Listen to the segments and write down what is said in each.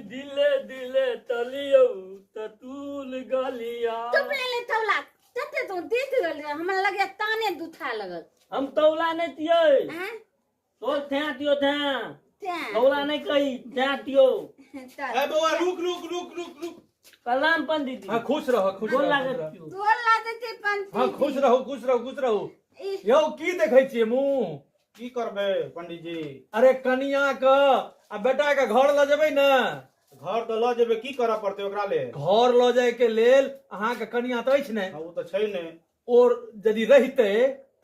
दिले दिले तलियौ ततुल गलिया। चुप ले ले तौला तते तो देत रहल, हमरा लगे ताने दुथा लगल। हम तौला नहीं तियै। हैं? तोल थ्या तियो थ्या। थ्या। तौला नहीं कही थ्या तियो। चल। ए बौआ, रुक रुक रुक रुक रुक। प्रणाम पंडित जी। हाँ, खुश रहो, खुश गोर रहो, लागत खुश रहो। छियौ। गोर लागत छै पंडित। हाँ, खुश रहू, खुश रहू, खुश रहू। ई। यौ, की देखै छियै मुँह? की करबै पंडित जी? अरे कनिया के आ बेटा के घर लऽ जेबै ने? घर तऽ लऽ जेबै, की करऽ पड़तै ओकरा लेल? घर लऽ जाय के लेल अहाँके कनिया तऽ अछि ने? हाँ, ओ तऽ छै ने। और यदि रहितै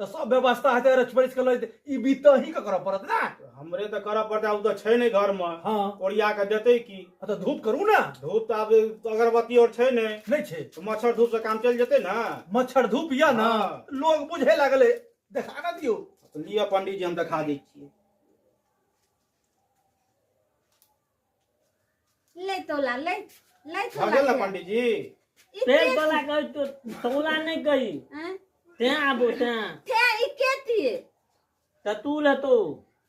तऽ सब व्यवस्था हेतै, अरछ परछ के लऽ जेतै। ई विध तऽ अहीं के करऽ पड़त ने। हमरे तऽ करऽ पड़तै, ओ तऽ छै ने घर मे। हाँ। ओरिया के देतै की? हाँ, तऽ धूप करू ने। धूप तऽ आब अगरबत्ती और छै ने। नहि छै। तऽ मच्छर धूप से काम चलि जेतै ने? मच्छर धूप यऽ ने। हाँ। लोग बुझे लागलै, देखा ने दियौ। तऽ लिअ पंडित जी, हम देखा दै छियै। ले तोला, ले ले भऽ तोला। गेल ने पंडित जी? ई तेल के वाला कही तो तौला नहीं कही। हैं? ते आबो ते। ते ई के तिए? ततुल हेतो।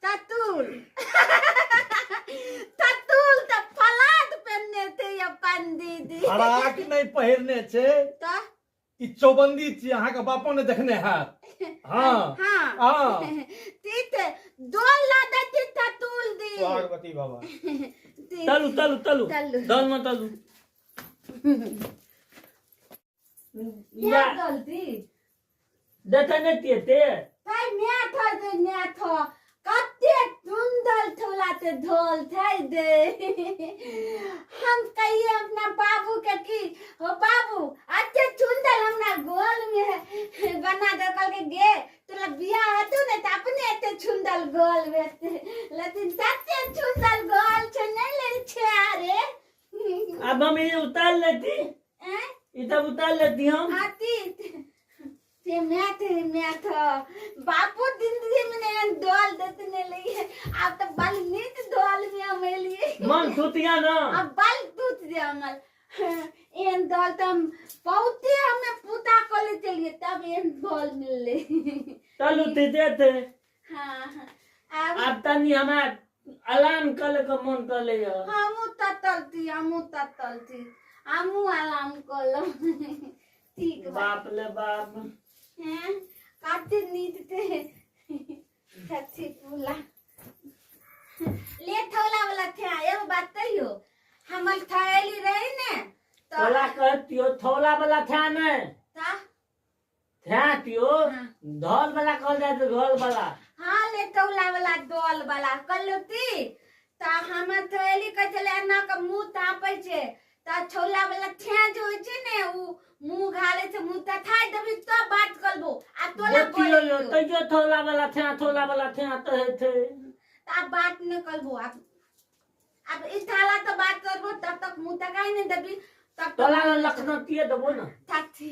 ततुल, ततुल तऽ फलाट पहिरने थे या पंडित जी। फराक नहि पहिरने छै। तऽ ई चौबंदी छी, अहाँके बापो ने देखने हैत। हाँ। हाँ। हाँ। तीत दोल ला देती ततुल दी। सुहागवती बाबा। ती- तलु तलु तलु। तलु। दल में तलु। क्या या गलती देखे नहीं तिए ते। ताई म्याथ दे म्याथ, कते सुंदर ठोला ते धोल थै दे। हम कहिए अपना बाबू के की हो बाबू, अते सुंदर हमरा गोल में बना दे। कहल के गे तोरा बियाह हेतौ ने त अपने एते सुंदर गोल भेटते, लेकिन तते सुंदर गोल छै नहीं ले छै। अरे अब हम ये उतार लेती। हैं? ये तब उतार लेती हम। आती ते मैथ मैथ बापू जिंदगी में नहीं डोल देते नहीं लिए, अब तो बल नीत डोल में हम लिए। मन सुतिया ना। अब बल टूट गया हमर। एहन डोल तो हम बहुते हमें पूता कॉलेज चलिए तब एहन डोल मिलले। चलू ते देते। हाँ, अब अब तनी हमार आराम कर के मन कर ले। हमू ततलती, हमू ततलती, हमू आराम कर। ठीक बा। बाप ले बाप। हैं, काते नींद ते छथी पुला ले थौला वाला थे। एगो बात कहियो, हमर थैली रही ने तो थौला कहतियो, थौला वाला था ने। ता था तियो। हाँ। धौल वाला कहल जाए तो धौल वाला। हाँ, ले तौला वाला डोल वाला कहलो ती ता हमर थैली कह छले एना के मुंह तापै छै ता छौला वाला ठें जे होइ छै ने, उ मुंह घाले छै, मुंह तथाइ देबी तब बात करबो आ तोला देखियो बोलै यो छियौ। तैयो थौला वाला थे, थौला वाला थे तो है थे। त आब बात नहि करबो, आब आब ई थाला तो बात करबो तब तक मुंह तकाई नहीं देबी तब तक। तोला लखनऊ तिये देबो ना। तथी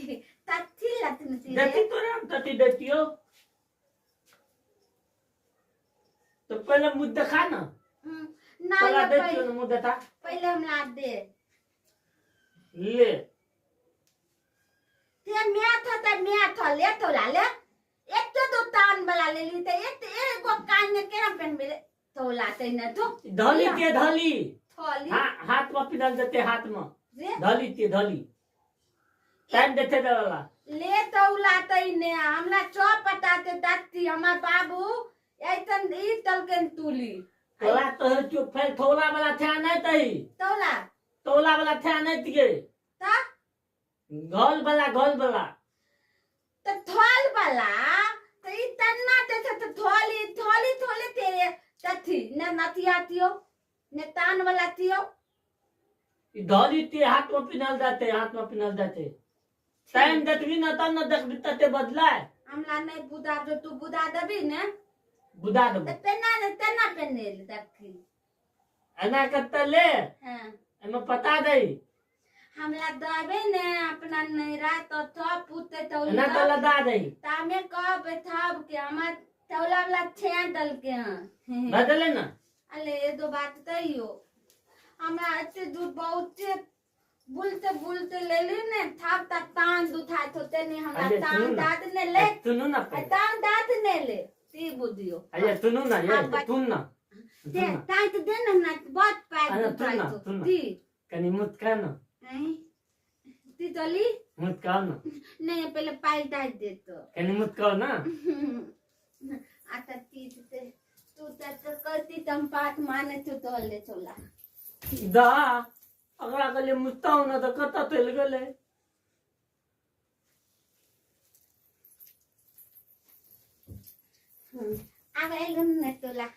तथी लखनऊ ती। देती तोरा हम तथी देतियो तो पहले मुंह देखा ना। ना। तोला ये देतियो पहले ना मुंह देखा। पहले हमरा दे। ले। ते म्याथ ते म्याथ ले तोला ले, एक तो दो तान वाला ले ली ते एक एगो कान में केना पेन ले तोला ते न तो। धली ते धली। थली। हाँ, हाथ में पिनल देते हाथ में। रे? धली ते धली टाइम देते वाला। ले तौला ते ने हमरा चौ पता ते दाती हमर बाबू ऐतन ई तलकन तुली। तोला तो है चुप, फिर थौला वाला था नहीं तही। तौला। तौला वाला था नहीं तिये। ता? घोल वाला, घोल वाला। त थोल वाला त ई तन्ना ते त थोली थोली थोली तेरे तथी ने नथिया तियो ने तान वाला तियो। ई धली ते हाथ में पिनल जाते, हाथ में पिनल जाते। टाइम देखबी ना तब ना देखबी तते बदलाय। हमरा नहीं बुदा जो तू बुदा देबी ने। बुदा देबो। त पेना ने तेना पेने ले देखी। एना कत्ते ले। हाँ। एमे पता दई। हमरा दबे ने अपना नैरा तो तो पुते तो एना तो लदा दई। तामे कहबे थाब के हमर तौला वाला छें दल के। हाँ। बदले ना। अले ये दो बात तइयो हमरा एते दूर बहुत बुलते बुलते ले ली ने थाप ता तान दुथाय होते ने हमरा अरे तान सुनू ना। दाँत ने ले। अरे सुनू ना पहले। तान दाँत ने ले ती बुद्धियो। अरे सुनू ना, ये हाँ, सुन ना। दे ताई तो दे ना हमरा बहुत पैर अरे, दुखाइ तू ना, छौ। तू ना। दी कनी मुस्का ना। ऐं? ती चली मुस्काओ ना। नहीं पहले पायल डाल दे तो। कनी मुस्काओ ना। आता ती ते तू त करती तम पात माने तू तोले चोला। दा अगला गले मुस्ताओ ना तो कता तेल गले। अब एलगन ने तोला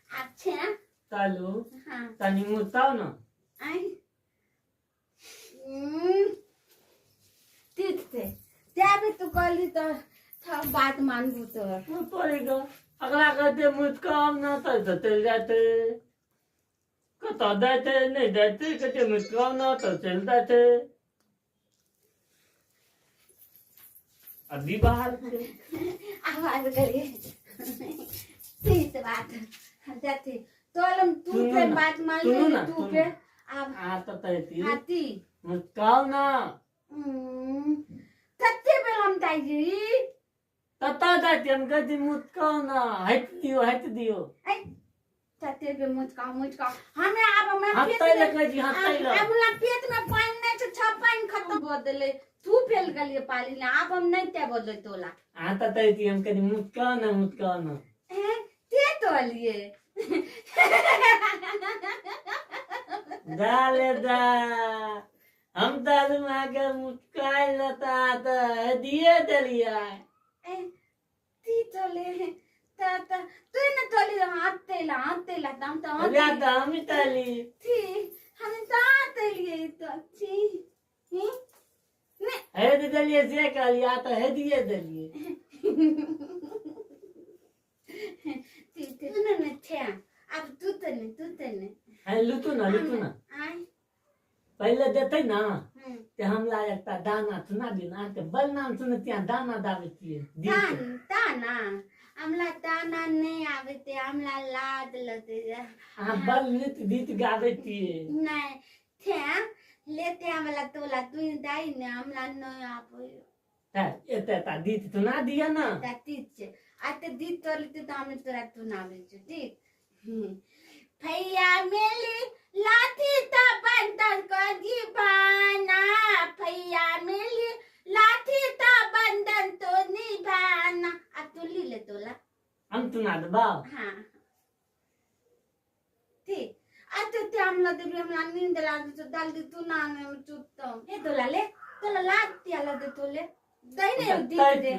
आप छे ना? चालू। हाँ। तनी मुस्ताओ ना। आई। तीत ते त्या भी तू कहली तो बात मानबू तो। मुँह पड़ेगा अगला कहते मुस्काओ ना तो चल जाते कता जाते नहीं जाते कहते मुस्काओ ना तो चल जाते अभी बाहर से आवाज करिए तीत बात जाते तो हम तू सुनो पे ना, बात मान सुनो ले ना, तू सुनो। पे अब आता तैती आती मुस्काओ ना। कत्ते बेर हम जाइए तता जाते हम कहते मुस्काओ ना हट दियो हट दियो। ऐ तते बे मुचका मुचका हमें अब हमें हाथ पेट तै में लगे जी हाथ तै लगे। अब हमरा पेट में पानी नहीं छै छ पानी खत्म भ देले तू फेल गेलिए पाली ने आब हम नहीं ते बोले तोला। आता तैती हम कहते मुस्काओ ना मुस्काओ ना। हैं ते तोलिए दाले दा हम दाल मागे मुस्काई लता त दिए दलिया। ए ती तोले ता ता तू ने तोली हाथ तेला तम तो हाथ अरे ता हम तली थी हम ता तलिए तो थी ही ने है दे दलिए से कहलिया तो है दिए दलिए। थी थी ने ने थे अब तू तो ने है लुतु ना लुतु ना। आई पहले देते ना ते हमला एकटा दाना सुना दिना के बल नाम सुन त्या दाना दावे छिए। दाना हमला दाना नहीं आवे ते हमला लाद लते। हां बल नित गीत गावे छिए। नहीं थे लेते हमला तोला तू दाई ने हमला नहीं आवे। ता एते ता दीत सुना दिया ना। ता दीत छे आते दीत तोलते तो हम तोरा तू ना आवे छु दीत। भैया मिली लाठी ता बंदर को दीवाना भैया मिली लाठी ता बंधन तो निभाना। अब तू ली ले तोला हम तू ना दबा। हाँ ठीक आ तो ते हमला देबी हमला नींद लाग तो डाल दे तू ना ने चुप हे तोला ले तोला लाग त्याला दे तोले दई ने दीत दे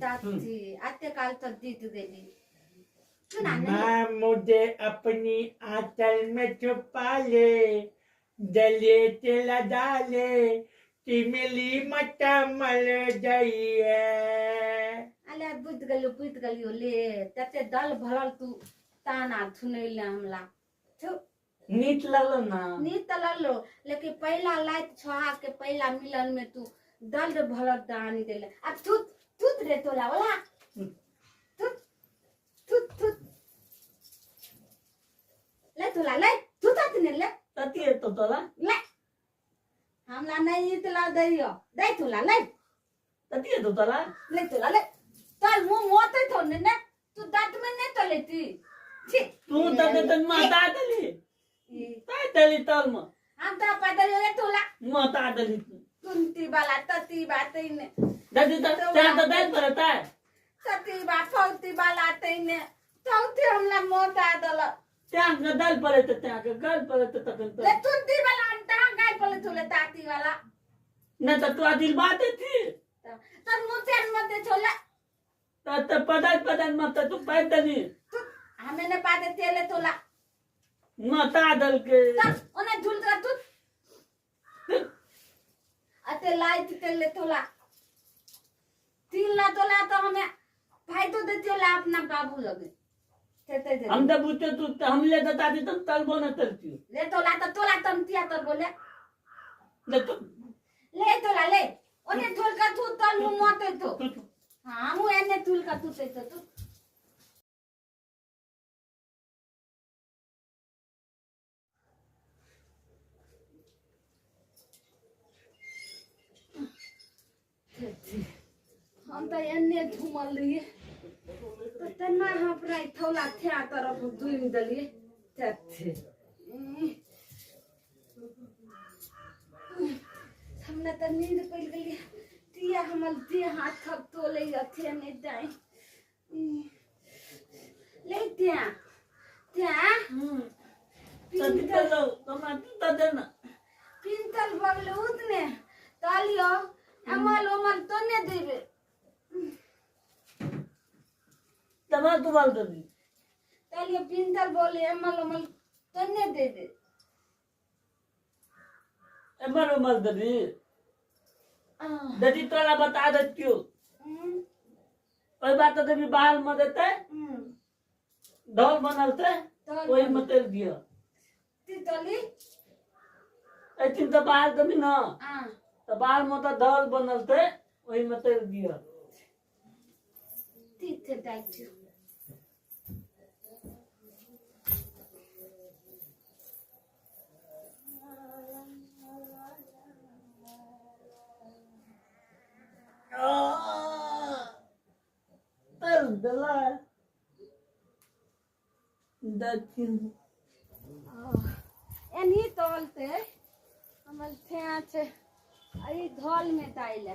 ताती आते काल तो दीत देली। माँ मुझे अपनी आंचल में छुपा ले गले से लगा ले चिमली मटा मल जाइए। अले बुझ गलियो ले तते दल भरल तू ताना थुनैले हमला नीत लगलो ना। नीत लगलो लेकिन पहला लात छोहा के पहला मिलन में तू दल भरल दानी देले। अब थुत थुत रे तोला वाला थुत थुत थुत ले तोला ले थुत ने ले तती तो तोला ले हमला नहीं इतला दइयो दे तोला ले तती तो तोला ले तोला ले चल मुंह मोते तो ने ने तू दांत में नहीं तो लेती छी तू तते तन माता दली ताय दली तल म हम तो पैदल ले तोला माता दली तुंती बाला तती बात ने दादी त चा त दाल पर ताय तती बा फौती बाला तैने चौथी हमला मोता दल त्या के दाल पर त त्या के गल पर त तखन ले तुंती बाला हम ता गाय पर तोले ताती वाला न त तू आदिल बात थी तर मुंह तेन मते छोला त पदात पदात मत तू पाय दली तू हमें ने पादे तेले तोला माता दल के तब ओने झूल कर तू अते लाइट तेले तोला तीन ला तोला तो हमें भाई तो देते ला अपना बाबू लगे तेते दे हम तो बुते तू हम ले दता दी तुम तलबो न तलती ले तोला तो तोला तम तिया तर बोले ले तू ले तोला ले ओने झूल कर तू तल मुंह मोते तो हां मु एने झूल कर तू ते तो हम तो एने झूमल रहिए तो तना हम अपना थौला थ्या तरफ दुम दलिए तथे हमरा तऽ नींद पड़ि गेलै तिया हमर देह हाथ थक तोले अथे नहि दाइ ले त्या त्या पिंतल देना पिंतल बगल उतने तालियो अमल उमल तो ने देबे तमाल तुमाल देबी तालियो पिंतल बोले अमल उमल तो ने देबे अमल उमल देबी ददी तोरा बता देतियो ओहि बात तो देबी बाल में देते ढोल बनलते ओहि में तेल दियो तितली एथिन तो बाल देबी ना तो बाल में तो ढोल बनलते ओहि में तेल दियो तिथे दाइछु तेल देला दक्षिण एनही तलते हमर ठेआ छै एहि धल में दाइल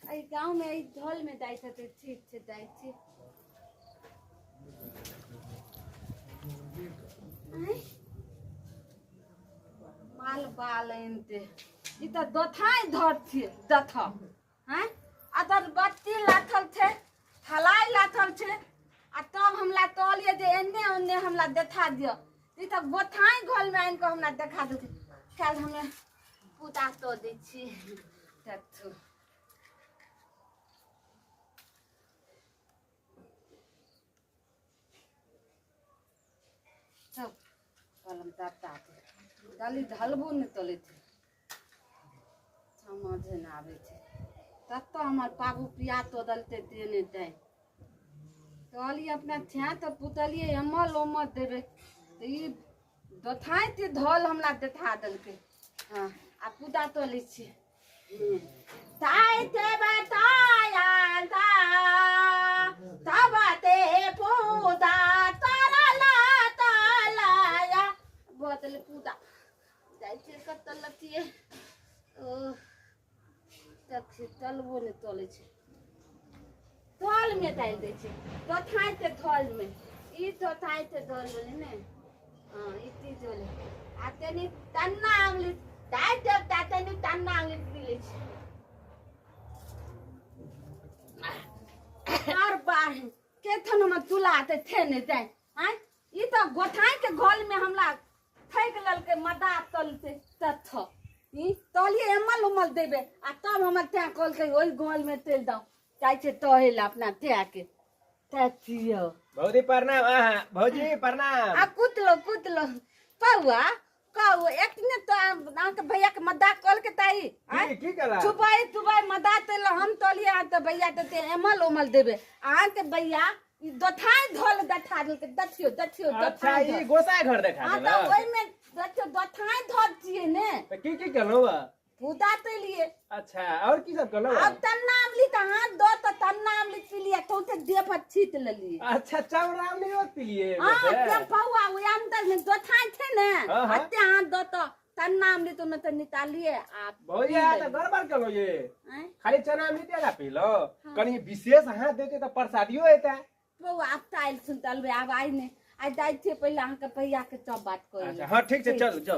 एहि गाँव में एहि धल में दाइ छै ठीक छै दाइ छी माल बाल आनिते ई तऽ दोथाइ धरथिए दथ हैं अदर बत्ती लाथल छै थलाई लाथल छै आ तब हमरा कहलिए जे एन्ने ओन्ने हमरा देखा दिअ ई तऽ गोथाइ घरमे आनि कऽ हमरा देखा देलकै। काल्हि हमे पूता तो दै छी तथु सब कलम तत्ता डाली ढलबो नहि तलै छै समझ नहि आबै छै तत्तो हमर बाबू पिया तो दलते देने दै कहलिए अपना छा तऽ पुतलिए एमल ओमल देबै तऽ ई दोथाइते धल हमरा देखा देलकै। हँ आ पूता तो लै छी ताइते बताया ता तबते पूता तरला तलाया बोतल पूता जाइ छै कतऽ लतिए ओ तक तलबो नहि तलै छै तल में डालि दै छै दोथाइते थल में ई दोथाइते धल भेलै ने। हँ ई तीज भेलै आ तनी तन्ना आंगली दाइ देवता तनी तन्ना आंगली पी लै छै आर बार केथन हमर तुला ते थे ने जाय आँय ई तऽ गोठाइ के घोल में हमरा ठकि लेलकै मदा तलते तथ ई तलिए एमल उमल देबै आ तब हमर तैं कहलकै ओहि घोल में तेल दौ जाइ छै तहे लए अपना तै के तथियो। भौजी प्रणाम। अहाँ भौजी प्रणाम। आ कुतलो कुतलो पौआ कहू एकने तो अहाँके भैया के मदा कहलकै ताई की कला छुपाई तुबाई मदा तेल हम तलिए अहाँ तऽ भैया तऽ एमल उमल देबै अहाँके भैया ई दोथाइ धोल देखा देलकै दथियो दथियो अच्छा ई गोसाई घर देखा हाँ देलक। तऽ ओहिमे दथियो दोथाइ धोल छियै ने तऽ की की कहलहुँ? पूता तलिए। अच्छा और की सब कहलहुँ? अब तन्ना आमली तऽ हाथ दो तऽ तन्ना आमली पिलिए तो देह पर छीट लेलिए। अच्छा चाउर आमली और पिलिए। हाँ ते पौआ ओहि अंदर में दोथाइ छै ने अते हाथ दो तऽ तन्ना आमली तो न तऽ निकालिए आ भौजी आ तऽ गड़बड़ कहलहुँ ये खाली चना आमली तेला पीलो कनी विशेष हाथ देते तऽ प्रसादियो एता। बौआ आब तऽ आयल सुन तलबे आब आइ नहि आइ जाइ छियै पहिले अहाँके भैया के सब बात कहै। अच्छा हाँ ठीक छै चल जाउ।